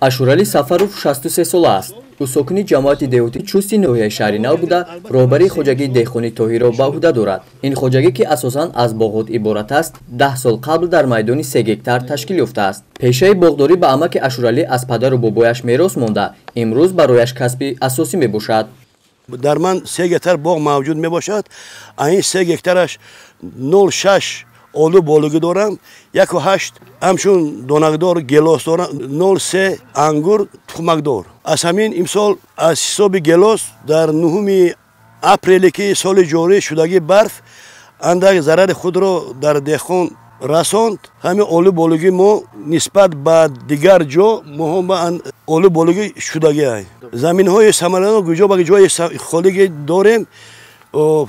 Ашуралӣ Сафаров 63 сола аст. Ӯ сокини ҷамоати деҳоти Чусти ноҳияи Шаҳри Нав буда, роҳбарии хоҷагии деҳқонии Тоҳирро ба ӯҳда дорад. Ин хоҷагӣ, ки асосан аз боғот иборат аст, 10 сол қабл дар майдони 3 гектар ташкил ёфтааст. Пешаи боғдорӣ ба амаки Ашуралӣ аз падару бобояш мерос монда, имрӯз барояш касби асосӣ мебошад. Дар ман 3 гектар боғ мавҷуд мебошад. Ин 3 гектараш 0,6 олу болугӣ дорам, 1,8 ҳамчун донакдор гелос дорам, 0,3 ангур тухмакдор. Аз ҳамин имсол аз ҳисоби гелос дар 9 апреле, ки соли ҷорӣ шудагӣ барф андак зарари худро дар деҳқон расонд, ҳамин олу болугӣ мо нисбат ба дигар ҷо моҳо ба олу болугӣ шудагӣ. Заминҳои самаранок ҷо ба ҷои холигӣ дорем,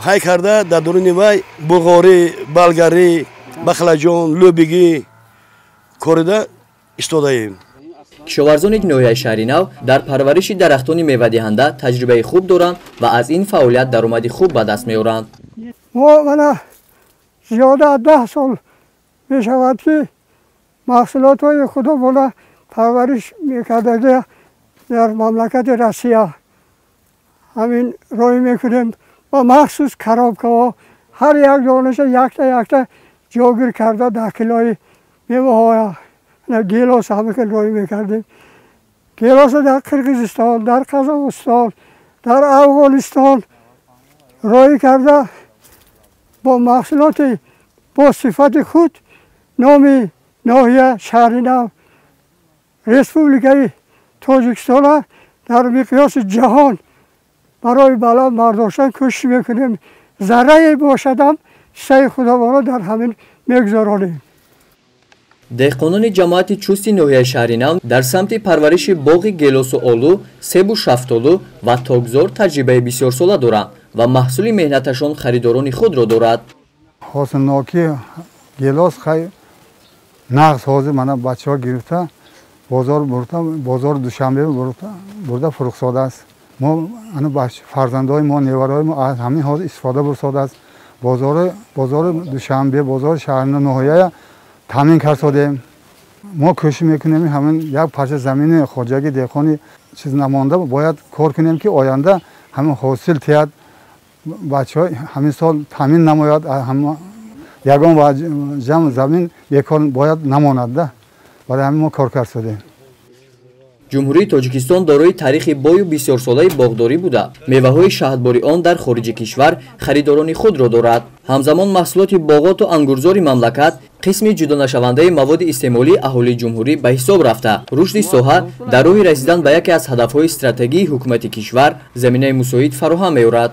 ҳай карда дар дуруни вай буғорӣ, балгарӣ, бахлаҷон, лӯбигӣ корида истодаем. Кишоварзони ноҳияи Шаҳри Нав дар парвариши дарахтони мевадиҳанда таҷрибаи хуб доранд ва аз ин фаъолият даромади хуб ба даст меоранд. Мо мана зиёда аз 10 сол мешавад, ки маҳсулотҳои худо бола парвариш мекардагӣ дар мамлакати Россия ҳамин роҳӣ мекунем ва махсус коробкаҳо ҳар як донаша якта якта ҷогир карда дар килои меваҳоя гелос ҳама хел роҳӣ мекардем. Гелоса дар Қирғизистон, дар Қазоқистон, дар Афғонистон роҳӣ карда бо маҳсулоти бо сифати худ номи ноҳия Шаҳри Нав, Республикаи Тоҷикистона дар миқёси ҷаҳон барои баланд бардоштан кӯшиш мекунем. Заррае бошадам ҳиссаи худовона дар ҳамин мегузаронем. Деҳқонони ҷамоати Чусти ноҳияи Шаҳри Нав дар самти парвариши боғи гелосу олу, себу шафтолу ва токзор таҷрибаи бисёрсола доранд ва маҳсули меҳнаташон харидорони худро дорад. Ҳосилнокии гелос хай нағз ҳозир мана бачаҳо гирифта бозор бурда, бозори Душанбе бурда фурӯхтсодааст. Мо ана фарзандҳои мо, невараҳои мо аз ҳамин ҳозир истифода бурсодааст. Бозори Душанбе, бозори шаҳри ноҳияя таъмин кардсодем. Мо кӯшиш мекунем ҳамин як парча замини хоҷагии деҳқони чиз намонда бояд кор кунем, ки оянда ҳамин ҳосил тиҳад, бачаҳо ҳамин сол таъмин намояд, ягон ҷамъ замин бекор бояд намонад. Барои ҳамин мо кор кардсодем. Ҷумҳурии Тоҷикистон дорои таърихи бою бисёрсолаи боғдорӣ буда, меваҳои шаҳдбори он дар хориҷи кишвар харидорони худро дорад. Ҳамзамон маҳсулоти боғоту ангурзори мамлакат қисми ҷудонашавандаи маводи истеъмолии аҳолии ҷумҳурӣ ба ҳисоб рафта, рушди соҳа дар роҳи расидан ба яке аз ҳадафҳои стратегии ҳукумати кишвар заминаи мусоид фароҳам меорад.